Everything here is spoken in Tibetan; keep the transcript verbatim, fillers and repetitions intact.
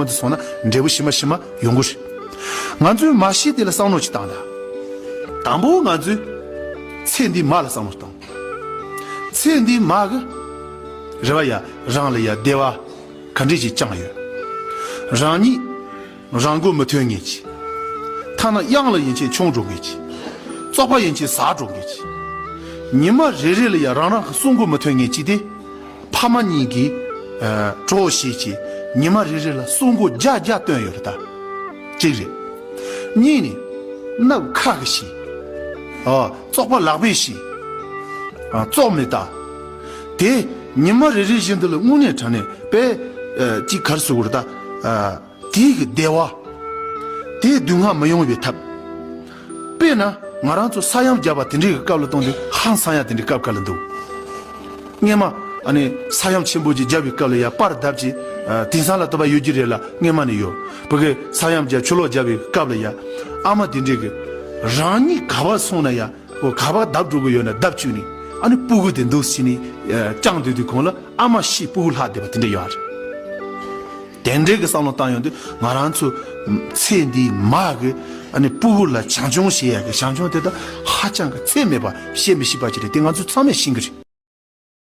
དུ་སོང་ན་འབྲས་བུ་ཞིམ་མ་ཞིམ་མ་ཡོང་གི་རེད། ང་ཚོས་མ་ཤེས་དེ་ལ་བསམ་བློ་ཅིག་བཏང་ན། དང་པོ་ང་ཚོས་ཚེ་འདིའི་མ་ལ་བསམ་བློ་བཏང་། ཚེ་འདིའི་མ་གི་རེ་བ་ཡ་རང་ལ་ཡ་བདེ་བ་ག་འདྲས་ཅིག་བཅངས་ཡོད། རང་ཉིད་རང་མགོ་མི་ཐོན་མཁན་ཅིག་ཐ་ན་གཡང་ལ་ཡན་ཆད་མཆོང་འགྲོ་མཁན་ཅིག་བཙོག་པ་ཡན་ཆད་ཟ་འགྲོ་མཁན་ཅིག་ཉི་མ་རེ་རེ་ལ་ཡ་རང་རང་གི་གསོན་མགོ་མི་ཐོན་མཁན་ཅིག་དེ། ཕ་མ་གཉིས་ཀྱིས་ཨ་གྲོགས་བྱེད་ཀྱི་ཉི་མ་རེ་རེ་ལ་གསོན་མགོ་བརྒྱ་བརྒྱ་བཏོན་ཡོད་རེད་ད། གཅིག་རེད། གཉིས་ནི། སྣབས་ཁ་གིས་ཤི། ཨ་བཙོག་པ་ལག་པས་ཤི། ཨ་བཙོག་མི་ལྟ། དེ་ཉི་མ་རེ་རེ་བཞིན་དུ་ལ་དངོས་གནས་དྲང་གནས་དཔེ་ཨ་གཅིག་ག་རེ་ཟེར་དགོས་རེད་ད། ཨ་དེའི་གི་བདེ་བ། དེའི་སྡུག་བསྔལ་མི་ཡོང་བའི་ཐབས། དཔེར་ན་ང་རང་ཚོ་ས་ཡོམ་བརྒྱབ་པ་དེ་འདྲའི་གི་སྐབས་ལ་གཏོང་དུས་ཧང་སང་ཡ་དེ་འདྲའི་སྐབས་ག་ལ་འདུག་སྔོན་མ་ཨ་ནི་ས་ཡོམ་ཆེན་པོ་ཅིག་བརྒྱབ་པའི་སྐབས་ལ་ཡ་པར་བརྡབས་ཀྱི་ཨ་དེང་སང་ལ་ལྟ་བ་ཡོད་ཀྱི་རེད་ལ། སྔོན་མ་ནས་ཡོད། བོད་གི་ས་ཡོམ་བརྒྱབ་ཆུ་ལོག་བརྒྱབ་པའི་སྐབས་ལ་ཡ་ཨ་མ་དེ་འདྲའི་གི་རང་ཉིད་ག་པར་སོང་ན་ཡ་འོ་ག་པར་བརྡབ་འགྲོ་གི་ཡོད་ན་བརྡབ་བཅུག་ནས་ཨ་ནི་སྤུ་གུ་དེ་འདུག་ཟེར་ནས་ཨ་བཅངས་སྡོད་དུས་གོང་ལ་ཨ་མ་ཤི་སྤུ་གུ་ལྷག་བསྡད་པ་དེ་འདྲ་ཡོད་རེད། དེ་འདྲའི་གི་བསམ་བློ་བཏང་ཡོང་དུས་ང་རང་ཚོ་ཚེ་འདིའི་མ་གི་ཨ་ནི་སྤུ་གུ་ལ་བྱམས་སྐྱོང་བྱེད་ཡ་གི་བྱམས་སྐྱོང་དེ་དག་ཧ་ཅང་གི་ཚད་མེད་པ་བྱེད་མི་ཤེས་པ་ཅིག་རེད། དེ་ང་ཚོ་ཚང་མས་ཤེས་ཀྱི་རེད།